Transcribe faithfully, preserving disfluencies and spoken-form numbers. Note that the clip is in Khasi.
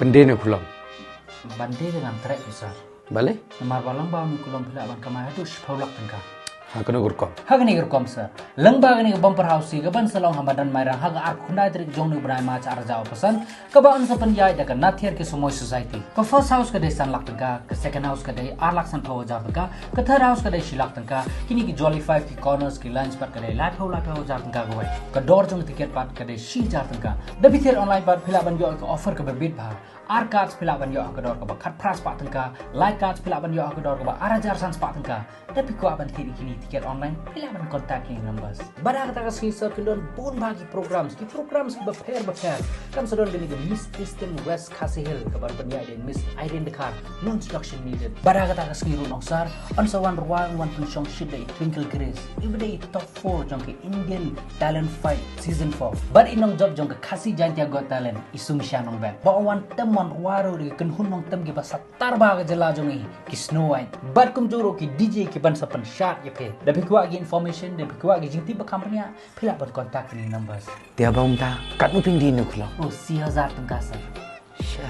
Pyndie na khulom. Ban die te ngam treh phi sir. Balei? Namar ba lyngba une u khulom phi lah ban kamai haduh shiphew lak tyngka. Ha kano ka rukom? Ha kane ka rukom sir. Lyngba kane ka bumper housie kaban sa long ha madan Mairang ha ka arphew khyndai tarik jong une u bnai March arhajar arphew san, kaba yn sa pynïaid da ka Nathiar Ki Samoi Society. Ka first house ka dei san lak tyngka, ka second house ka dei ar lak sanphew hajar tyngka, ka third house ka dei shi lak tyngka, kine ki jolly five, ki corners, ki lounge pat ka dei laiphew, laiphew hajar tyngka kawei. Ka dor jong ka tiket pat ka dei shi hajar tyngka. Da phi thied online pat phi lah ban ïoh ïa ka offer kaba bit bha. Ar cards phi lah ban ïoh ha ka dor kaba khatphra spah tyngka, lai cards phi lah ban ïoh ha ka dor kaba ar hajar san spah tyngka. Da phi kwah ban thied ïa kine ki tiket online, phi lah ban contact ïa ki numbers. Bad ha kata ka sngi sir kin don bun bha ki programs, ki programs kiba pher bapher. Kan sa don kane ka Miss Eastern West Khasi Hills kaban pynïaid da i Miss Irene Dkhar, no introduction needed. Bad ha kata ka sngi ruh nongsar, yn sa wan rwai, yn wan pynshong shit da i Twinkle Grace, iba dei i top four jong ka Indian Talent Fight Season four. Bad i nongjop jong ka Khasi Jaintia Got Talent, i Sumisha Nongbet, ba u wan tem wan rwai ruh da ki kynhun nongtem kiba star bha ka jylla jong ngi, ki Snow White. Bad kumjuh ruh ki D J kiban sa pynshad ïa phi. Da phi kwah ki information, da phi kwah ki jingtip ba kham bniah, phi lah ban contact kine ki numbers. Te haba ym da, katno phin die na khulom? Oh, shi hajar tyngka sir. Sha.